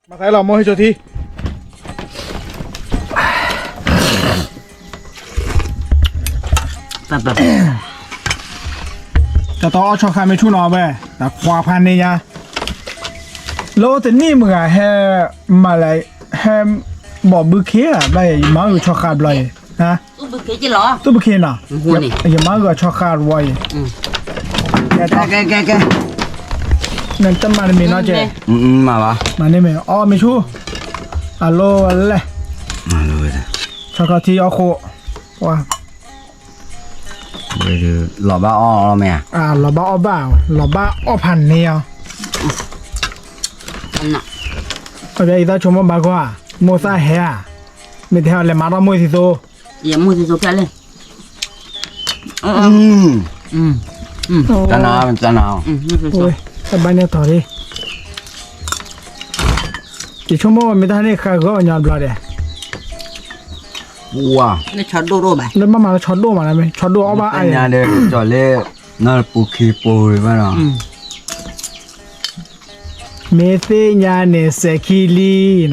မၤသးလီၤ မိၢ်ဟ့ၣ်ဆိထံ တၢ်တီအီၣ်ဆီဃါမ့ၢ်ဆူၣ်နီၤဝဲ တခွါဖးန့ၢ်ညါ လၢအိၣ်တနံၣ်မုၢ်ဂၤဟဲ မၤလဲၣ် ဟဲ ဘီၣ်ဘုခ့ဧါ ဘျီအံၤ ယမၤအုၣ်ကဆီဃါဘျီအံၤ သူၣ်ဘုခ့နီၤ ယမၤအုၣ်ကဆီဃါတဝီအံၤ နတမၤတမံၤနီၤကဲ မၤန့ၢ်မ့ၢ် အီၣ်မ့ၢ်ဆူၣ် အလိၤလဲၣ် ဆီထီၣ်ထံအီၣ်ဃိ လီၤဘၣ်အီၣ်လီၤမ့ၢ် လီၤဘၣ်အီၣ်ဘၣ် လီၤဘၣ်အီၣ်ဖးန့ၢ်အီၤ အံၤသးဆိကမိၣ်ဘၣ်ကွၢ် မိၢ်သၣ်ဟဲဧါ မ့ၢ်တဟဲအီၤလဲၤမၤထီၣ်မိၢ်သံသိ ယမိၢ်သံသိဖျါလဲၣ် တနၤ တနၤ တဘၣ်န့ၣ်ထီၣ်လံ ယဆိကမိၣ်မ့ၢ်တၢ်န့ၣ်ဃါဂီၤအီၣ်ညီဘျီဒဲး လၢမၤမၤလၢဆီဒိၣ်မး ဆီဒိၣ်အီၣ်ဘၣ်အါညါဒီး ကၠီၤလၢ နပူၤခံပူၤဘၣ်နီၤ မ့ၢ်သ့ၣ်ညါန့ၣ် စဲးခံလံနီၤ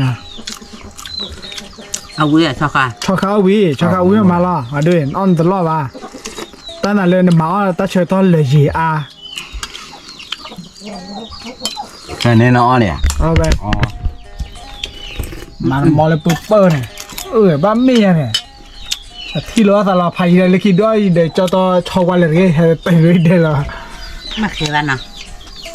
အဝံၤ ဆီဃါအီၣ်ဝံၤ ဆီဃါအီၣ်ဝံၤမးလီၤ အဒိ အီၣ်နတလီၢ်ဘၣ် တၢ်နၤလၢနမၤအီၣ်တၢ်ဆၢကတီၢ်လၢယံၤအါ ဖဲန့ၣ်နအီၣ်န့ၣ် မၤတမီလၢပၢပၢန့ၣ် အၢ ဘၣ်မ့ၢ်ယၤန့ၣ် အထံၣ်လိာ်အသးလီၤ ဖးယံၤဒီးလၢခံဒိၣ်အံၤဒီး ကၠီတီဆီဝါလဲၣ်တဂ့ၤ ဟဲပၢၢ်ဒဲးလီၤ မ့ၢ်ချၢဘၣ်နီၤ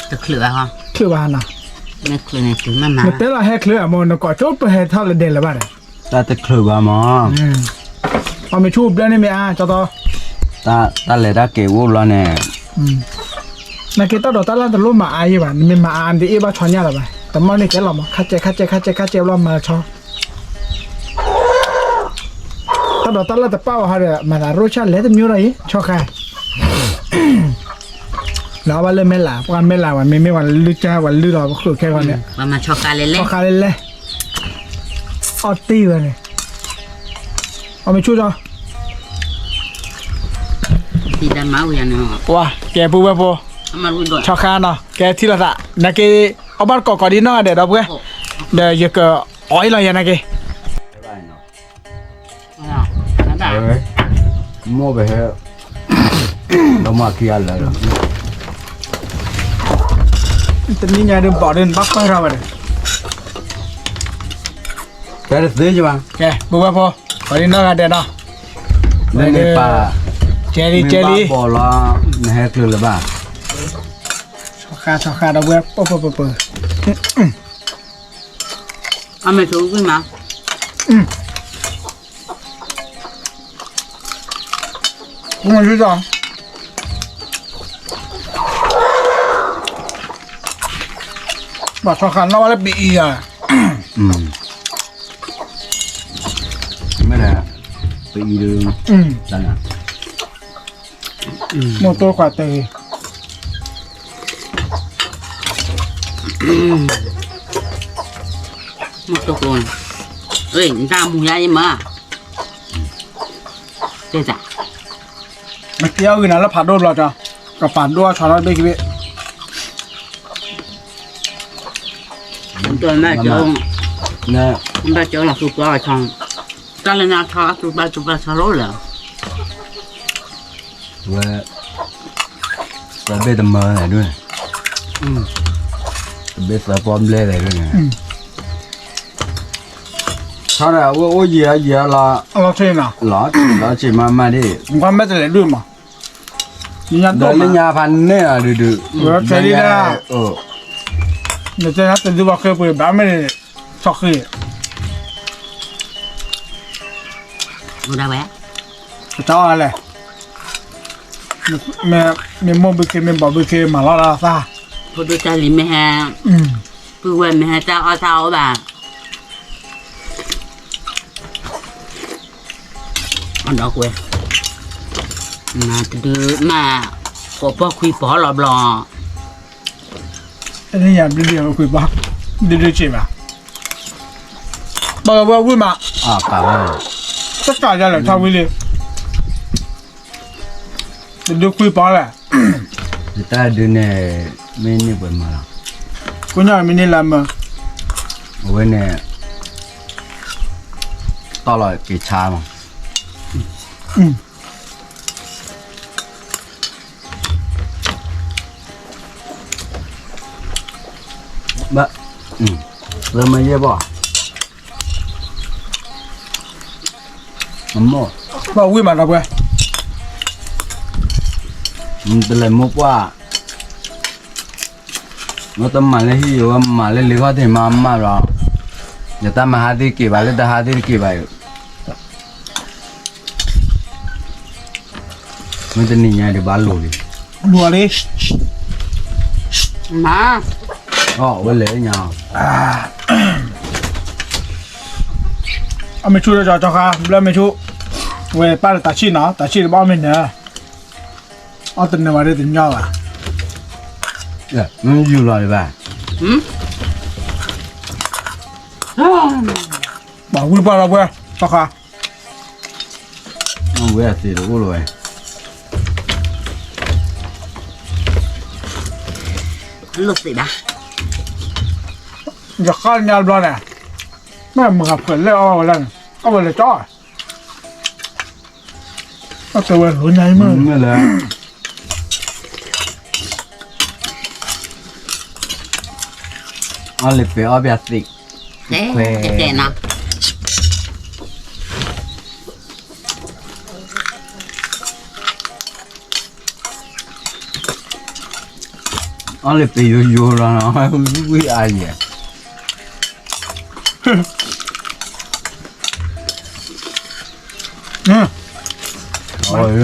တချၢဘၣ်ဟီ ချၢဘၣ်နီၤ မ့ၢ်ချၢန့ၣ်တုၤမ့ၢ်မၤ နတဲလီၤဟဲချၢအမိၢ် နကိးကၠိပဟဲထီၣ်လၢဒဲးလၢၤဘၣ်ဒီး တၢ်တချၢဘၣ်မး အီၣ်မ့ၢ်ဆူၣ်ဘျၢန့ၣ်မ့ၢ်အါ ကၠီတီ တၢ်လဲၤတၢ်က့ၤအိၣ်ဘျီန့ၣ် နက့တၢ်ဒိးတၢ်လၢတလိၣ်မၤအါယံၤဘၣ် နမ့ၢ်မၤအါ နတအ့ၣ်ဘၣ်ဆီညၣ်လၢၤဘၣ် တမီၢ်န့ၣ်ကဲလီၤမး ခါကဲး ခါကဲး ခါကဲး ခါကဲးဘျီမၤလၢဆီ တၢ်ဒိးတၢ်လၢတပာ်ဝဲဟီဒီး မၤသးရိၣ်ဆၣ်လဲၤတမံၤဒီးအံၤ ဆီဃါ လၢအဘၣ်လၢမဲၢ်လး ပှၤမဲၢ်လးဝဲ မ့မ့ၢ်ဝဲလုၢ်ကၢ် ဝဲလုၢ်လီၤပဃုာ်ခဲဂီၤန့ၣ် ဆီဃါလဲၤလဲၣ် အီၣ်တ့ၢ်ဝဲန့ၣ် အီၣ်မ့ၢ်ဆူၣ်ကၠီ ပှၤကဲပုၢ်ဝဲၢ်ဖိ ဆီဃါနီၤ ကဲထံၣ်လိာ်သး နက့ အီၣ်ဘၣ်တကိးကိးဒ်နီၢ်ဂၤဒဲးဒီပုၢ်ဝဲၢ် ဒီးယကအီၣ်အံၤလီၤယၤနက့ မိၢ်ပဟဲ ဒီးမၤခံဂၤလၢာ်ဒီး တနံၤညါဒုးဘၣ်ဒုးနဘၣ်ကွၢ်ထီၣ်ဝဲဒီး ကဲတသ့ဘၣ် ကဲ ပုၢ်ဝဲၢ်ဖိ ကိးဒ်နီၢ်ဂၤဒဲးနီၤ နန့ၣ်ပာ် ကဲလံ ကဲလံ ဘီၣ်လီၤ နဟဲချုးလၢၤဘၣ် ဆီဃါ ဆီဃါဒီပုၢ်ဝဲၢ် ပၢၢ်ပၢၢ်ပၢၢ်ပၢၢ် အမဲာ်ဆိဝံၣ်မး မ့ၢ်ယုၢ်ဒီး ဘၣ်ဆီဃါနီၣ်ဝဲလၢပအံၤယၤ မ့ၢ်ဒၣ် ပအံၤဒုး တၢ်နၤ မိၢ်တိၢ်ခွါတဲဂ့ၤ မိၢ်တိၢ်ကျိန့ၣ် နတၢ်မူၤယါအံၤမး တဲတၢ် မ့ၢ်တဲအီၣ်ဂ့ၤနၤလၢဖးဒိၣ်ဘျီကီး ကပာ်ဒိၣ်အဆီထီၣ်တဘ့ၣ်ခံဘ့ၣ် ဘၣ်ကၠီလီၤသူပှၢ်အဆီ တၢ်လၢညါဆီအသူပှၢ် သူပှၢ်ဆီလိၣ်လၢ ဝဲ သၢဘ့ၣ်တမၢလဲၣ်ဒ်န့ၣ် တဘ့ၣ်သၢပီဘျဲၣ်လဲၣ်ဒ်န့ၣ် ဆီဒီးအဝဲအိၣ်ယံာ်အယံာ်အလီၤ လီၤဆ့ၣ်မးမးဒ် ကွၢ်မဲာ်တလဲၤဒ်မး ဒီးလၢညါဖးန့ၢ်အီၤဒုးဒုး ဝဲခဲလံဒၣ် နတဲနၤတဒုဘၣ်ဃဲပှ့ၤဘၣ်မ့ၢ် ဆီဃ့ ဒၣ်ဝဲ ကတၢ်အီၣ်လဲၣ် မ့ၢ်မိၢ်ဘုခ့မ့ၢ်ဘီၣ်ဘုခ့မၤလီၤလၢသး ဖိဒိၣ်တၢ်လံၤမ့ၢ်ဟဲ ပုၢ်ဝဲၢ်မ့ၢ်ဟဲတၢ်အီၣ်တၢ်အီဘၣ် အဒီကွဲ မၤတဒုမး ကိးပီၢ်ခွံပီၢ်လီၤဘျီ တနံၣ်ညါဘျုးဒုးခွံပီၢ် ဒုးဒုးစ့ၢ်ဘၣ် ပှၤကဝဲဝံၣ်မး တကးလဲၣ် ထီၣ်ဝံၣ်လံ တဒုးခွံပီၢ်လဲၣ် တၢ်ဒုးန့ၣ် မ့ၢ်န့ၢ်ပှဲၤမးလီၤ ကိညါမ့ၢ်န့ၢ်လၢမၢ အဝဲန့ၣ် တီၢ်လီၤက့ၤဆါမး, ဘၣ်, လၢမ့ၢ်ယဲၢ်ဘီၣ်, အမိၢ်, ဘၣ်ဝံၣ်မးဒီးပှဲၤ, တလဲၤမိၢ်ပှၢ် ဝဲတမၤလၢဟံၣ် ဝဲမၤလၢလံၤခီၣ်ထံးမၤမးဘျီ, ယတၢ်မၤဟးသ့တက့ၤဘၣ် လၢတဟးသ့တက့ၤဘၣ်, မ့ၢ်တနံၤညါဒံးဘၣ်လိၤလံ, လိၤလံ, မၤ, အီၣ်ဝဲလဲၣ်ညါ, အီၣ်မ့ၢ်ဆူၣ်လၢကၠီကၠီဃါ ဘျၢမ့ၢ်ဆူၣ်, ဝဲပၢ်လၢတၢ်ဆံၣ်နီၤ တၢ်ဆံၣ်တဘၣ်အီၣ်မ့ၢ်နၢၤ အီၣ်တနၢၤဘၣ်ဒီးတညီဘၣ်, ယူၤလီၤဒံးဘၣ်, ပှၤဝံၣ်ပှၢ်လီၤပှဲၤ, သီခါ, ဝဲအသ့ၣ်တအိၣ်လီၤဝဲ, လိာ်သ့ၣ်ဘၣ်, ယဃၣ်ညါတဘျီန့ၣ်, မ့ၢ်မုၢ်ဂၤဖှဲးလဲၣ်အီၣ်ဝဲဒၣ်န့ၣ် အီၣ်ဝဲလဲၤကၠီ အတဲဝဲ လိညါအံၤမ့ၢ်, မ့ၢ်လဲၣ်, အီၣ်လံပှဲၤအီၣ်ဘၣ်သ့ၣ်, ခွဲး, အီၣ်လံပှဲၤယိယိလီၤ, ဝံၣ်အါယဲၢ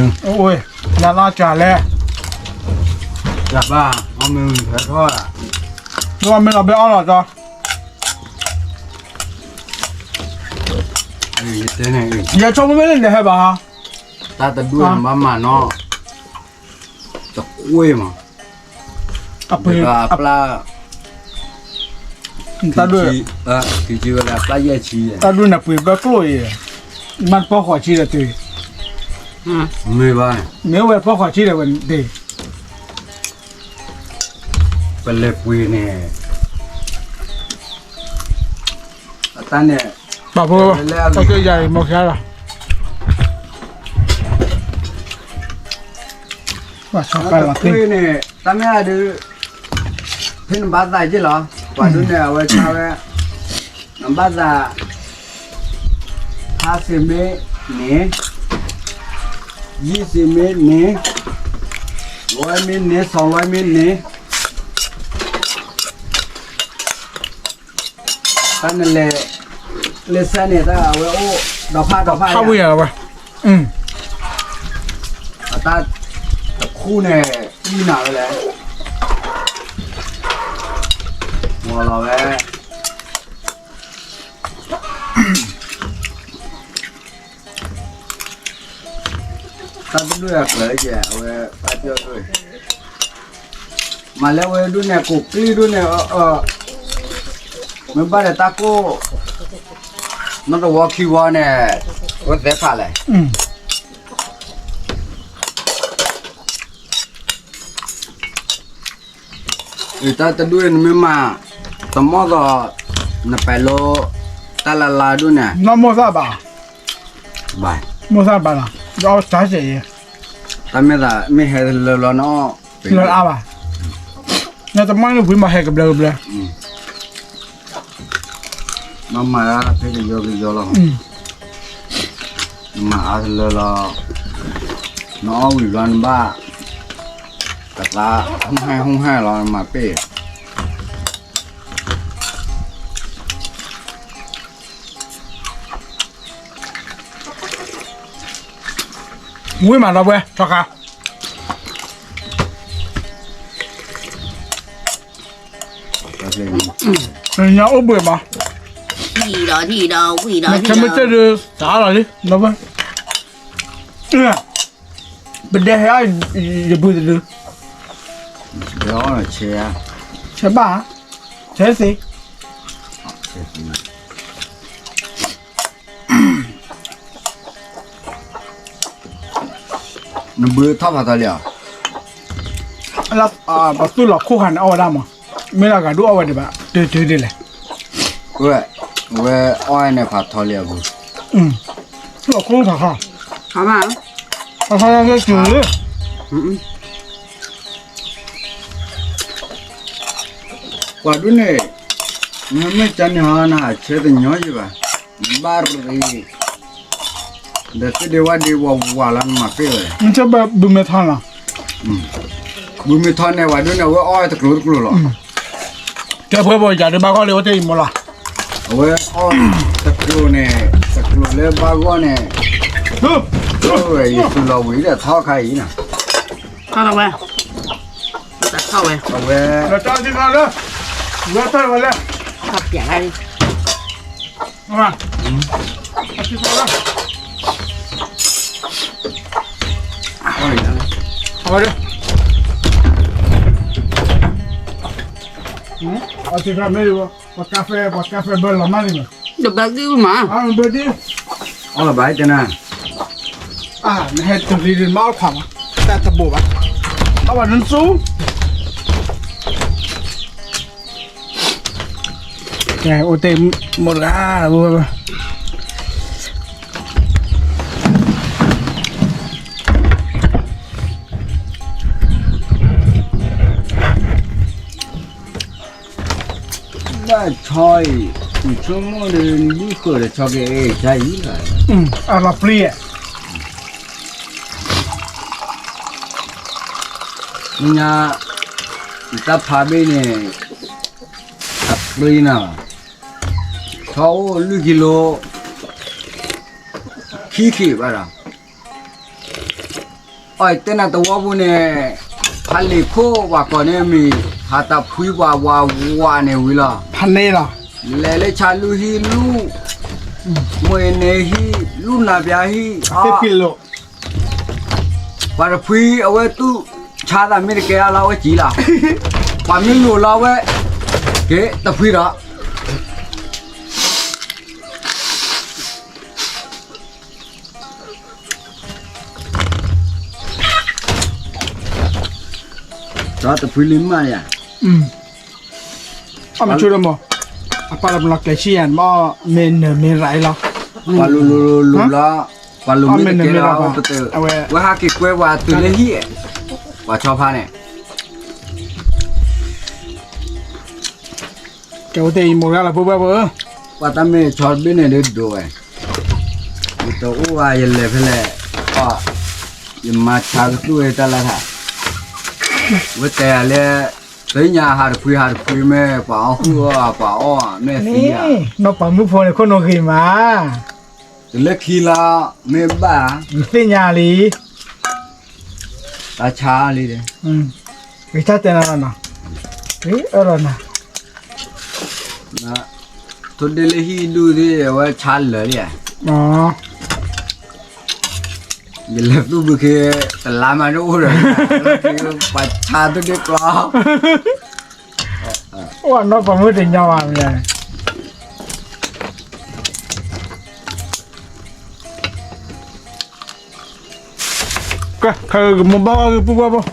် အဝဲ, ညါလၢကလဲၣ်, ယဘၣ်, အီၣ်မ့ၢ်ဝံၤဖဲထီၣ်, အီၣ်မ့ၢ်လီၤဘဲအီၣ်လီၤကၠီ, ယဆိကမိၣ်မ့ၢ်လၢနဟဲဘၣ်, တၢ်တဒူၣ်ဘၣ်မၤနီၤ, တကွ့ၢ်မး, အပှ့ၤ, အပျၢ်, တၢ်ဒူၣ်, တၢ်ဒူၣ်န့ၣ်ပှ့ၤဘၢကျိၣ်အံၤ, မ့ၢ်တပီၢ်ဃီၤဆံဒီးတ့ၢ်, မ့ၢ်ဘၣ်, မ့ၢ်ဝဲပီၢ်ဃီၤဆံဒီးဝဲတ့ၢ်, ပလဲၤပှ့ၤန့ၣ်, အတၢ်န့ၣ်, ပှၤဖိ, တၢ်ကယၤအံၤမီၢ်ခါလီၤ, ပှၤဆီကါလီၤသ့န့ၣ်, တၢ်မ့ၢ်အဒုး, ဖဲနဘၣ်သးက့ၢ်လီၤ, ပှၤဒုးန့ၣ် အဝဲဆါဝဲ, နဘၣ်သး, ဟါစ့မ့ၢ်န့ၣ်, ယံာ်စ့မ့ၢ်န့ၣ်, လွဲမ့ၢ်န့ၣ် စီၤလွဲမ့ၢ်န့ၣ် တၢ်နလဲၤ, လၢဆၢန့ၣ် တၢ်အဝဲအိၣ်, ဒီဖးဒီဖး, ဝဲ, အတၢ်, တခူန့ၣ်, အံၣ်နၤဝဲလဲၣ်, မီၤလီၤဝဲ တၢ်တဒူၣ်အကျၢၤကဲ အဝဲတၢ်ပျီဒိၣ်, မၤလၢဝဲဒိၣ်န့ၣ် ကိးကျံဒိၣ်န့ၣ်, မ့ၢ်ဘၣ်ဒီးတၢ်ကိၢ်, နီတဝီခံဝီန့ၣ်, ဝဲသဲဖးလဲၣ် အတၢ်တဒူၣ်နမ့ၢ်မၤ, တမီၢ်သိး, နပဲာ်လိ, တၢ်လၢလၢဒူၣ်န့ၣ်, နီၢ်မိၢ်သၣ်ဘၣ်, မိၢ်သၣ်ဘၣ်လီၤ, ဒီးတၢ်စဲးယဲ, တၢ်မ့ၢ်သးမ့ၢ်ဟဲလၢလီၤနီၢ်, လၢအါဘၣ်, နတမီၢ်န့ၣ်ဝံၤမးဟဲကဘျၢကဘျၢ မၤမၤဖဲကယီကယီလီၤ, နမၤအါတလၢလီၤ, နအီၣ်ဝံၤဘျီနဘၣ်, ကသါ, ဟူဟဲဟူဟဲလီၤ နမၤပ့ၢ် ဝံၣ်မးဒီးပှဲၤ ထီခါ, ညါအိၣ်ဘှံးမး, ထံၣ်ဒီးထံၣ်ဒီးဝံၣ်ဒီးထံၣ်ဒီး, တအါလီၤလံ, ပဒဲဟဲအီၣ်, ယဘုတဒု, ဆဲးဘၣ်, ဆဲးသ့ နဘုထီၣ်ဖးထီလံဧါ, ပသူၣ်လီၤခိၣ်ခါန့ၣ်အီၣ်ဝဲဒၣ်မး, မ့ၢ်လၢဂၤဒိၣ်အီၣ်ဝဲဒံးဘၣ် တုၤတုၤဒ်လဲၣ်, ဝဲ, ဝဲအီၣ်န့ၣ်ဖးထီလံအပူၤ, လီၤခိဖးခါ, ဖးခါလၢကၠူၤလၢ, ပှၤဒ်န့ၣ်, နမ့ၢ်ကန့ၣ်ဟီနဟးဆဲတညီယံၤဘၣ်, ဘၣ်ရ့, ဒီးသ့ၣ်ဒ့ဝၣ်ဒ့ဝးဝးလီၤနမၤဃ့ၢ်ဝဲ, နဘုးမ့ၢ်ထီနီၤ, ဘုးမ့ၢ်ထီန့ၣ် ပှၤဒ်န့ၣ် အဝဲအီၣ်တကျိၤတကျိၤလီၤ. ကဲ ဖဲပယၤဒုးဘၣ်ဂီၢ်လၢအဝဲတအံၤမ့ၢ်လီၤ, အဝဲအီၣ်တကျိၤန့ၣ်, တကျိၤလၢဘၣ်ဂီၢ်န့ၣ်, ယသူၣ်လီၤဝံၤဒီးထီခါအံၤနီၤ, ထီဝဲ, တထီဝဲ, အဝဲ, လီၤတၢ်သ့ၣ်တဖၣ်လၢ, ဝဲတၢ်ဝဲလဲၣ်, ထီပျဲလၢ, အ, အဝဲ, အဝဲ, အသ့ၣ်တဖၣ်မ့ၢ်, ပှၤကါဖဲ, ပှၤကါဖဲဘၢလီၤမးလံမး, တဘၢဒ်မး, ဘၢဒ်, အီၣ်လီၤဘၣ်တဲနၤ, အ, နဟဲတလံၤဒ်မးအီၣ်ခွါမး, တၢ်တဘိးဘၣ်, အီၣ်ဘၣ်နသူ ကဲ အိၣ်တ့ၢ်မိၢ်တဂၤ, ဘၣ်ဆီအံၤ, ယဆိကမိၣ်ဒီး နဘုဃၢၤဒီးဆီက့ၤအံၤ, အလီၤပျံၤ, ညါ, ယတၢ်ဖးဘ့ၣ်န့ၣ်, အပျံၤနၤ, ဆီအိၣ်လွံၢ်ကံလိ, ခံခံဘၣ်ဒီး အတဲနၤတဝီပူၤန့ၣ်, ဖးလံာ်ခိၣ်ပှၤကိးန့ၣ်မံၤ, ဟးတၢ်ဖှံပှၤဝးဝးန့ၣ်ဝံၤလီၤ, ဖးန့ၣ်လီၤ, လဲၤလၢဆါလူဟံၣ်လူ, မ့ၢ်န့ၣ်ဟံၣ်လူနၤပျါဟံၣ်, ပှၤတဖှံအဝဲတူၢ်, ဆါသးမ့ၢ်တကဲအါလီၤဝဲကံလီၤ, ပှၤမ့ၢ်လိၤလီၤဝဲ, က့ၤတဖှံဒီး ဒီးတဖှံလံမးယၤ, အမဆိဒီးမး, အပာ်လီၤပနီၣ်ကျဲၤဆံယၤ, မ့ၢ်နၢၤမ့ၢ်ရၤအံၤလီၤ, ပှၤလူၤလူၤလူၤလူၤလီၤ, ပှၤလူၤမ့ၢ်တကဲလီၤ, ဝဲဟးက့ၤကွဲပှၤတုၤလၢဟံၣ်, ပှၤဆီဖါန့ၣ် ကဲ အိၣ်တ့ၢ်အံၤမိၢ်ဂၤလီၤဖိဘၣ်ဖိဧၢ, ပှၤတၢ်မ့ၢ်ဆီတဘ့ၣ်န့ၣ်ဒုးဒိးဝဲ, ယတအိၣ်ဘၣ်ယလဲၤဖဲလဲၣ်, ယမၤဆါကသူၣ်ဝဲတၢ်လၢထး, ဝဲတဲယၤလၢ, သ့ၣ်ညါဟးတဖှံဟးတဖှံမ့ၢ်ပှၤအီၣ်ဃုာ်အီၣ် ပှၤအီၣ်မ့ၢ်သံဧါ, နီၢ်ပၤမုၣ်ဖိန့ၣ်ခိၣ်နူာ်ဂ့ၤမး, တလၢခံလီၤ, မ့ၢ်ဘၣ်, နသ့ၣ်ညါလံ, တၢ်ဆါလံ, ကစၢ်တဲနၤလီၤနီၤ, အၢၣ်လီၤနၤ, ထိၣ်ဒ့လၢဟံၣ်ဒူၣ်သ့ၣ် အဝဲဆါလၢာ်လံဧါ, ယလဲၤသူၣ်ဘုခ့ တလါမးတအိၣ်ဒီး, ပှၤဆါထိၣ်ဒ့ကျီ, အိၣ်နီၢ်ပၤမုၣ်တညီဘၣ်မ့ၢ်, ကဲ ကမိၢ်ဘၣ်အီၣ်ဂ့ၤပူၤဘၣ်ဘၣ်